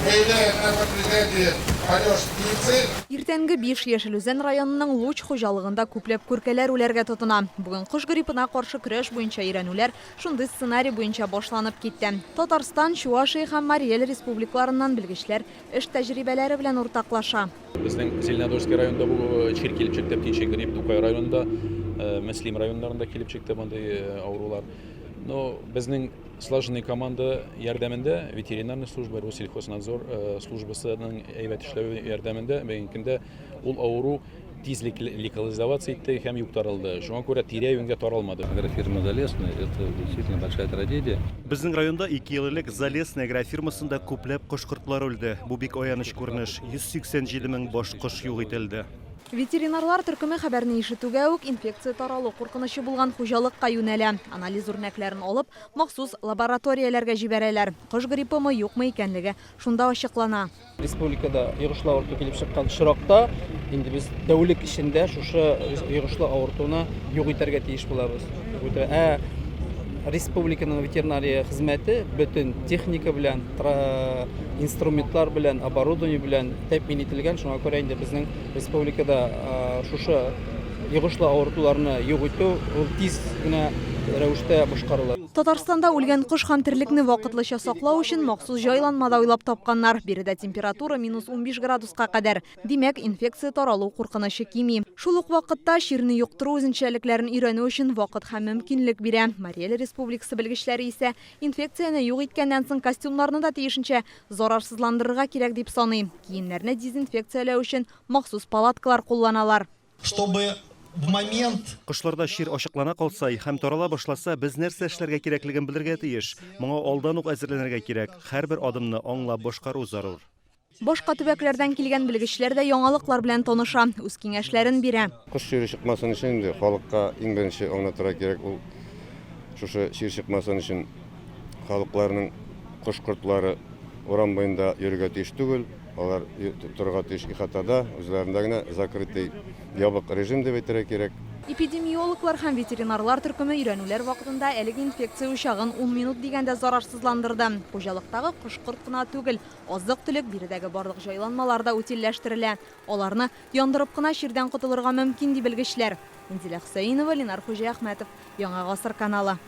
Выявляем на предприятии падеж птицы. Иртәнге 5 Яшел Үзән районының Луч хуҗалыгында күпләп күркәләр үләргә тотына. Бүген кош гриппына каршы көрәш буенча өйрәнүләр шундый сценарий буенча башланып китте. Татарстан, Чувашия һәм Марий Эл республикаларыннан белгечләр эш тәҗрибәләре белән уртаклаша. Безнең Зеленодольский районында бу чир килеп чыкты, птичий грипп, Тукай районында, Мөслим районнарында килеп чыкты мондый авырулар. Но безнең слаженный команда ярдәмендә, ветеринарный служба, Россельхознадзор службасының әйбәт эшләве ярдәмендә бүгенге көндә ул авыру тиз локализоваться итте һәм юктырылды. Шуңа күрә тирә-юньгә таралмады. Агрофирма Залесная – это действительно большая трагедия. Безнең районда ике ел элек Залесная агрофирмасында күпләп кош-кортлар үлде. Бу бик аяныч күренеш. 187 мең баш кош юк ителде. Ветеринарлар төркеме хәбәрне ишетүгә үк инфекция таралу куркынычы булган хуҗалыкка юнәлә. Анализ үрнәкләрен алып, махсус лабораторияләргә җибәрәләр. Кош гриппымы, юкмы икәнлеге шунда ачыклана. Республикада йогышлы авырту килеп чыккан очракта, инде без тәүлек эчендә шушы йогышлы авыртуны юк итәргә тиеш булабыз. Ә республиканың ветеринария хезмәте бөтен техника белән, инструментлар белән, оборудование белән тәэмин ителгән. Шуңа күрә инде безнең республикада шушы йогышлы авыртуларны юк итү ул тиз генә рәвештә башкарыла. Татарстанда үлгән кош һәм терлекне вакытлыча саклау өчен махсус җайланма да уйлап тапканнар. Биредә температура минус 15 градуска кадәр. Димәк, инфекция таралу куркынычы кими. Шул ук вакытта чирне йоктыру үзенчәлекләрен өйрәнү өчен вакыт һәм мөмкинлек бирә. Марий Эл Республикасы белгечләре исә инфекцияне юк иткәннән соң костюмнарны да тиешенчә зарарсызландырырга кирәк дип саный. Киемнәрне дезинфекцияләү өчен махсус палаткалар кулланалар. Чтобы в момент. Кошларда чир ачыклана калса һәм тарала башласа, без нәрсә эшләргә кирәклеген белергә тиеш. Моңа алдан ук әзерләнергә кирәк, һәрбер адымны аңлап башкару зарур. Башка төбәкләрдән килгән белгечләр дә яңалыклар белән таныша, үз киңәшләрен бирә. Кош чире чыкмасын өчен инде халыкка иң беренче аңлатырга кирәк, ул шушы чир чыкмасын өчен халыкларның кош-кортлары урам буенда йөрергә тиеш түгел, алар торырга тиеш ихатада, үзләрендә генә закрытый, ябык режим дип әйтергә кирәк. Эпидемиологлар һәм ветеринарлар төркеме өйрәнүләр вакытында әлеге инфекция учагын ун минут дигәндә зарарсызландырды. Хуҗалыктагы кош-корт кына түгел, азык-төлек, биредәге барлык җайланмалар да утильләштерелә. Аларны яндырып кына чирдән котылырга мөмкин, ди белгечләр. Инзилә Хөсәенова, Ленар Хуҗиәхмәтов, Яңа Гасыр каналы.